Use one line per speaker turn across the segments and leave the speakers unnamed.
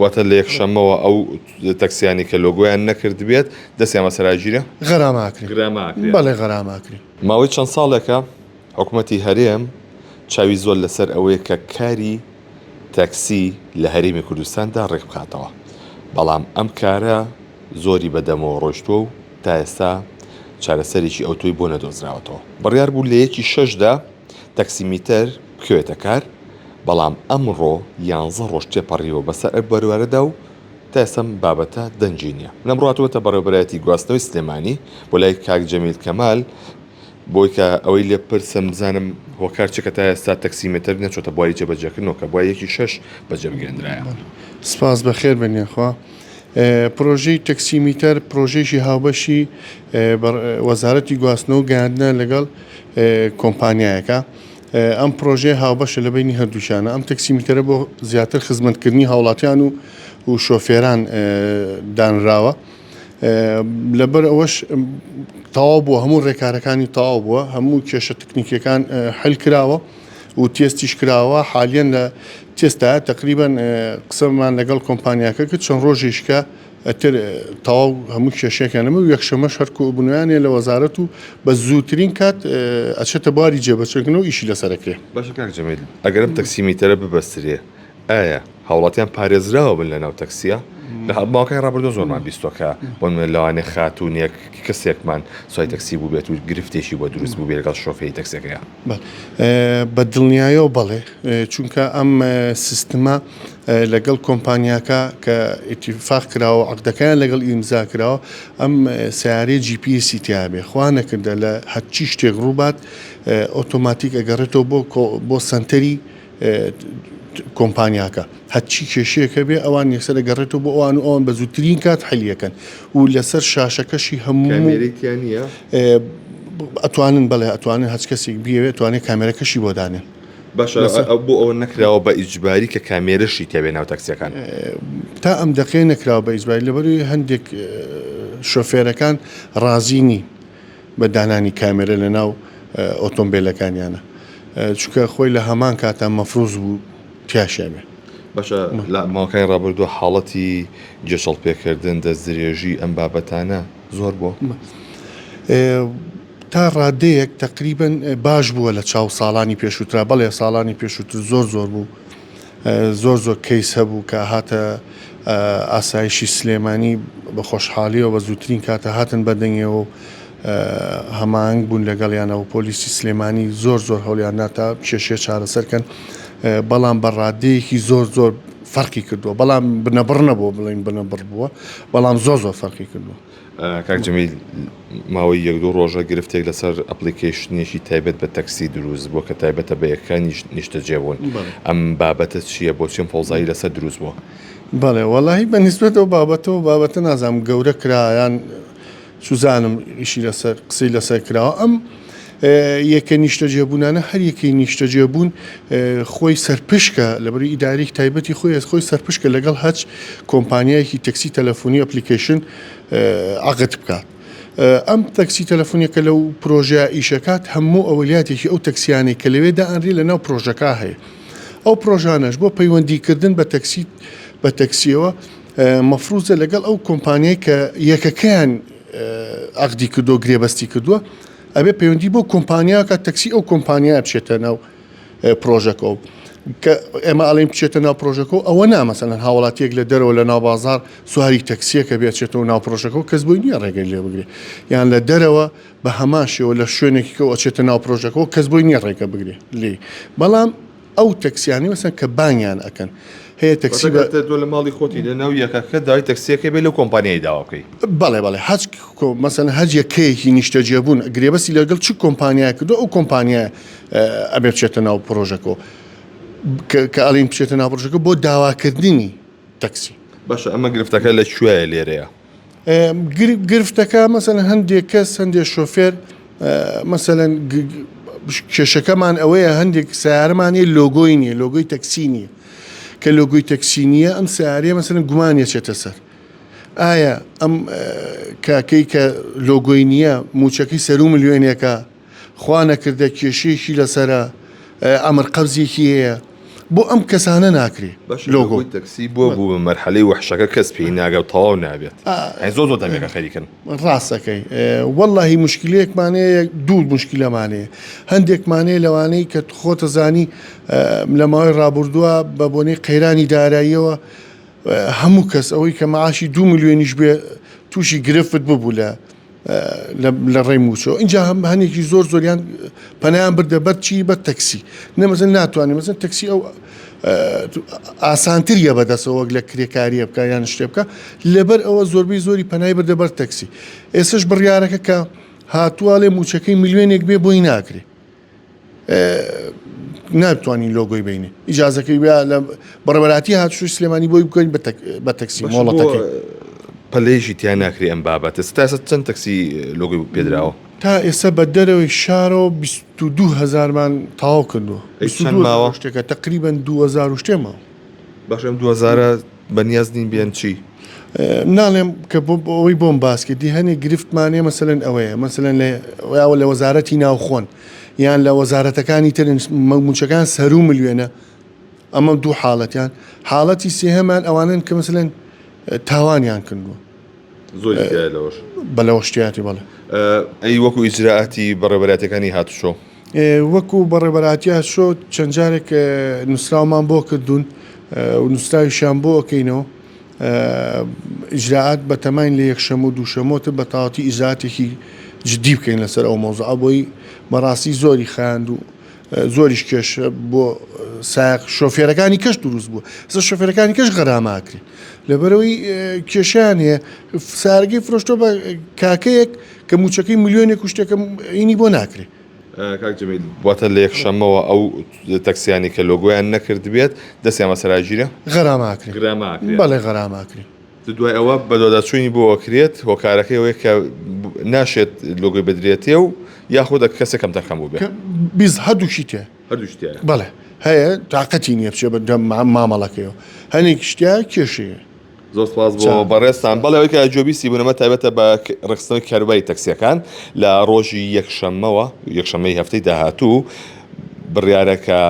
واتە لە یەکشەممەوە ئەو تەکسیانەی کە لۆگۆیان نەکردبێت دەستیان بەسەرا گیرێ؟
غەرامە ئەکرێ.
غرامە ئەکرێ.
بەڵێ غەرامە ئەکرێ.
ماوەی چەند ساڵێکە حکومەتی هەرێم چاوی زۆر لەسەر ئەوەیە کە کاری تەکسی لە هەرێمی کوردستاندا ڕێکبخاتەوە، بەڵام ئەم کارە زۆری بەدەمەوە ڕۆیشتووە و تا ئێستا چارەسەرێکی ئەوتۆی بۆ نەدۆزراوەتەوە. بڕیار بوو لە یەکی شەشدا تەکسیمیتەر بکەوێتە کار، بەڵام ئەمڕۆ یانزە ڕۆژ تێپەڕیوە بەسەر ئەو بەروارەدا و تا ئێستا ئەم بابەتە دەنگی نییە. من ئەمڕۆ هاتوومەتە بەڕێوەبەرایەتی گواستنەوەی سلێمانی بۆ لای کاک جەمیل کەمال بۆی کە ئەوەی لێ بپرسم بزانم هۆکار چیە کە تا ئێستا تەکسیمێتەر نەچۆتە بواری جێبەجێکردنەوە کە بوایە یەکی شەش بەجێ بگەیەندرایە.
سپاس بەخێر بێن یاخوا. پرۆژەی تەکسیمیتەر پرۆژەیەکی هاوبەشی وەزارەتی گواستنەوە و گەیاندنە لەگەڵ کۆمپانیایەکە. ئەم پرۆژەیە هاوبەشە لە بەینی هەردووکیانە. ئەم تەکسیمیتەرە بۆ زیاتر خزمەتکردنی هاوڵاتیان و و شۆفێران دانراوە. لەبەر ئەوەش تەواو بووە هەموو ڕێکارەکانی تەواو بووە هەموو کێشە تکنیکیەکان حل کراوە و تێستیش کراوە حالیەن لە تێستایە تقریبا قسەمان لەگەڵ کۆمپانیاکە کرد چەند ڕۆژیشکە ئەتر تەواو هەموو کێشەکان نەمە و یەکشەمەش هەر کۆبوونەوەیان لە وەزارەت و بە زووترین کات ئەچێتە بواری جێبەجێکردن و ئیشی لەسەر ئەکرێ.
باشە کاک جەمیل ئەگەر ئەم تەکسیمیتەرە ببەسترێ ئایا هاوڵاتیان پارێزراوە بن لەناو تەکسیە؟ لە ماوەکانی ڕابردوو زۆرمان بیستوە کە بۆ نمونە لەوانەیە خاتوونێک کەسێکمان سواری تەکسی بووبێت و گرفتێکی بۆ دروست بووبێت لەگەڵ شۆفێری تەکسیەکەیا.
بە دڵنیایەوە بەڵێ، چونکە ئەم سیستمە لەگەڵ کۆمپانیاکە کە ئیتیفاق کراوە و عەقدەکەیان لەگەڵ ئیمزا کراوە، ئەم سەیارەیە جی پی ئێسی تیا بێ، خوا نەکردە لە هەرچی شتێک ڕووبات ئۆتۆماتیک ئەگەڕێتەوە بۆ بۆ سەنتەری کۆمپانیاکە هەرچی کێشەیەک هەبێ ئەوان یەکسەر ئەگەڕێتەوە بۆ ئەوان و ئەوان بە زووترین کات حەلی ئەکەن و لەسەر شاشەکەشی هەموو
کامێرەی تیا نییە؟
ئەتوانن بەڵێ ئەتوانن هەچ کەسێک بیەوێت ئەتوانێت کامێرەکەشی بۆ دانێن.
باشە ئەو بۆ ئەوە نەکراوە بە ئیجباری کە کامێرەشی تیا بێ ناو تاکسیەکان؟
تا ئەم دەقەیە نەکراوە بە ئیجباری لەبەروی هەندێک شۆفێرەکان ڕازی نین بە دانانی کامێرە لە ناو ئۆتۆمبێلەکانیانە چونکە خۆی لە هەمان کاتا مەفروز بوو تیاشیا بێ.
باشە لە ماوەکانی ڕابردوو حاڵەتی گێچەڵ پێکردن، دەستدرێژی ئەم بابەتانە زۆر بووە؟
تا ڕادەیەک تەقریبەن باش بووە لە چاو ساڵانی پێشووترا، بەڵێ ساڵانی پێشووتر زۆر زۆر بوو. زۆر زۆر کەیس هەبوو کە هاتە ئاسایشی سلێمانی بە خۆشحاڵیەوە بە زووترین کاتە هاتن بە دەنگەوە و هەماهەنگ بوون لەگەڵیانەوە پۆلیسی سلێمانی زۆر زۆر هەوڵیان دا تا کێشەیە چارەسەر کەن بەڵام بە ڕادەیەکی زۆر زۆر فەرقی کردووە بەڵام بنەبڕ نەبووە بڵین بنەبڕ بووە بەڵام زۆر زۆر فەرقی کردووە.
کاک جەمیل ماوەی یەک دوو ڕۆژە گرفتێک لەسەر application ێکی تایبەت بە تەکسی دروست بووە کە تایبەتە بە یەکەکانی نیشتەجێبوون ئەم بابەتە چییە بۆچی ئەم فەوزایی لەسەر دروست بووە؟
بەڵێ وەڵاهی بە نیسبەت ئەو بابەتەوە بابەتە نازانم گەورە کرا یان چوزانم ئیشی لەسەر قسەی لەسەر کراوە ئەم یەکە نیشتەجێبوونانە هەر یەکەی نیشتەجێبوون خۆی سەرپشکە لەبەری ئیدارێکی تایبەتی خۆی خۆی سەرپشکە لەگەڵ هەچ کۆمپانیایەکی تەکسی تەلەفۆنی application عەقد بکات ئەم تەکسی تەلەفۆنیە کە لەو پرۆژەیە ئیشەکات هەموو ئەولیاتێکی ئەو تەکسیانەی کە لەوێ دائەنرێ لە ناو پرۆژەکە هەیە ئەو پرۆژانەش بۆ پەیوەندیکردن بە تەکسی بە تەکسیەوە مەفروزە لەگەڵ ئەو کۆمپانیای کە یەکەکەیان عەقدی کردووە گرێبەستی کردووە ئەبێ پەیوەندی بۆ کۆمپانیاکە تەکسی ئەو کۆمپانیا بچێتە ناو پرۆژەکەەوە کە ئێمە ئەڵێن بچێتە ناو پرۆژەکە ئەوە نا مەسەلەن هاوڵاتیەک لە دەرەوە لە ناو بازار سواری تەکسیەکە بێچێتەوە ناو پرۆژەکە و کەس بۆی نییە ڕێگەی لێ بگرێ یان لە دەرەوە بە هەمان شێوە لە شوێنێکی کە ئەچێتە ناو پرۆژەکەەوە کەس بۆی نییە ڕێگە بگرێ لێی بەڵام ئەو تەکسیانەی مەسەن کە بانگیان ئەکەن هەیە تەکسی بە
تۆ لە ماڵی خۆتی لە ناو یەکەکە داوای تەکسیەکەی بێ لەو کۆمپانیای داوا بکەی.
بەڵێ بەڵێ هەچ مەسەن هەر یەکەیەکی نیشتەجێبوون گرێبەستی لەگەڵ چ کۆمپانیایەک کردووە ئەو کۆمپانیایە ئەبێ بچێتە ناو پرۆژەکەوە کە ئەڵین بچێتە ناو پرۆژەکە بۆ داواکردنی تەکسی.
باشە ئەمە گرفتەکە لە کوێیە لێرەیە؟
گرفتەکە مەسەلەن هەندێک کەس هەندێک شۆفێر مەسەلەن کێشەکەمان ئەوەیە هەندێک سیارەمان هەیە لۆگۆی نییە لۆگۆی تەکسی نییە کە لۆگۆی تەکسی نییە ئەم سیارەیە مەسەلەن گومانیە چێتە سەر ئایا ئەم کاکەی کە لۆگۆی نییە موچەکەی سەرو ملیۆنێکە خوا نەکردە کێشەیەکی لەسەرە ئەمر قەبزێکی هەیە. بۆ ئەم کەسانە ناکرێ
باشە لۆگۆی تەکسی بۆ بوو بە مەرحەلەی وەحشەکە کەس پێی ناگا و تەواو نابێت یانی زۆر زۆر دەمێکە خەریکن.
ڕاستەکەی وەڵاهی موشکیلەیەکمان هەیە دوو موشکیلەمان هەیە هەندێکمان هەیە لەوانەی کە خۆتەزانی لە ماوەی ڕابردووە بە بۆنەی قەیرانی داراییەوە هەموو کەس ئەوەی کە معاشی دو ملیۆنیش بێ تووشی گرفت ببوو لە لە ڕێی مووچەوە اینجا هەم هەنێکی زۆر زۆریان پەنایان بردە بەر چی بە تەکسی نەمەزن ناتوانێت مەزن تەکسی ئەو ئاسانتریە بەدەستەوە وەک لە کرێکاریە بکە یان شتێ بکە لەبەر ئەوە زۆربەی زۆری پەنای بردە بەر تەکسی ئێسش بڕیارەکە کە هاتووە لێ مووچەکەی ملیۆنێک بێ بۆی ناکرێ ناتوانین لۆگۆی بینێ ئیجازەکەی بیا لە بەڕێوەبەراتی هاتوچۆی سلێمانی بۆی بکەین بە تەکسی مۆڵەتەکەی.
پەلەیەکی تیا ناکرێ ئەم بابەتە تا ئێستا چەند تەکسی لۆگۆی پێدراوە؟
تا ئێستا بە دەرەوەی شارەوە 22 هەزارمان تەواو کردووە.
ئەی چەند ماوە؟
شتێکە تەقریبەن 2000 و شتێ ماوە.
باشە ئەم دوو هەزارە بەنیاز نین بێن چی؟
ناڵێم کە بۆ ئەوەی بۆم باس کردی هەنێک گرفتمان هەیە مەسەلەن ئەوەیە مەسەلەن لە یاوە لە وەزارەتی ناوخۆن یان لە وەزارەتەکانی ترن مووچەکان سەروو ملیۆنە ئەمە دوو حاڵەتیان حاڵەتی سێهەمان ئەوانەن کە مەسەلەن تاوانیان کردووە
زۆری تیایە لەوەش.
بە لەوەش تیاتی بەڵێ.
ئەی وەکو ئیجرائاتی بەڕێوەبەرایەتیەکانی هاتوچۆ؟
وەکو بەڕێوەبەرایەتی هاتوچۆ چەند جارێک نووسراومان بۆ کردوون و نووسراویشیان بۆ ئەکەینەوە ئیجرائات بەتەماین لە یەکشەمە و دووشەمۆتر بە تەواوەتی ئیجرائاتێکی جدی بکەین لەسەر ئەو مەوزوعە بۆی بەڕاستی زۆری خایاند و زۆریش کێشە بۆ سایەق شۆفێرەکانی کەش دروست بووە ئێستا شۆفێرەکانی کەش غەرامە ئەکرێن لەبەرەوەی کێشیان هەیە سارگەی فرۆشتۆ بە کاکەیەک کە موچەکەی ملیۆنێک و شتێکە ئینی بۆ ناکرێ.
کاک جەمیل واتە لە یەکشەممەوە ئەو تەکسیانی کە لۆگۆیان نەکردبێت دەستیان بەسەرا گیرا؟
غەرامە ئەکرێن.
غرامە ئەکرێن.
بەڵێ غەرامە ئەکرێن.
دوای ئەوە بەدواداچوونی بۆ ئەکرێت هۆکارەکەی ئەوەیە کە ناشێت لۆگۆی بدرێتێ و یاخود کەسێک کەمتەرخەم بووبێ.
بیز هەردووکی تێ.
هەردووکی تیایە.
بەڵێ هەیە تاقەتی نییە بچێ بە دەم مامەڵەکەیەوە هەنێکیش تیایە کێشەیە.
زۆر سپاس بۆ بەڕێزتان. بەڵێ ئەوەی کە گوێبیستی بوون ئەمە تایبەتە بە ڕێکخستنەوەی کاروباری تەکسییەکان لە ڕۆژی یەکشەممەوە یەکشەممەی هەفتەی داهاتوو بڕیارە کە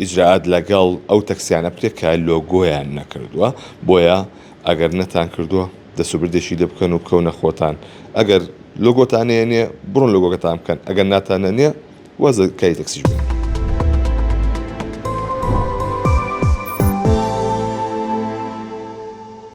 ئیجرائات لەگەڵ ئەو تەکسیانە بکرێت کە لۆگۆیان نەکردووە بۆیە ئەگەر نەتان کردووە دەسوبردێکی لێ بکەن و بکەونە خۆتان ئەگەر لۆگۆتان نێ بڕۆن لۆگۆکەتان بکەن ئەگەر ناتانە نێ واز لە کاری تەکسیش بێنن.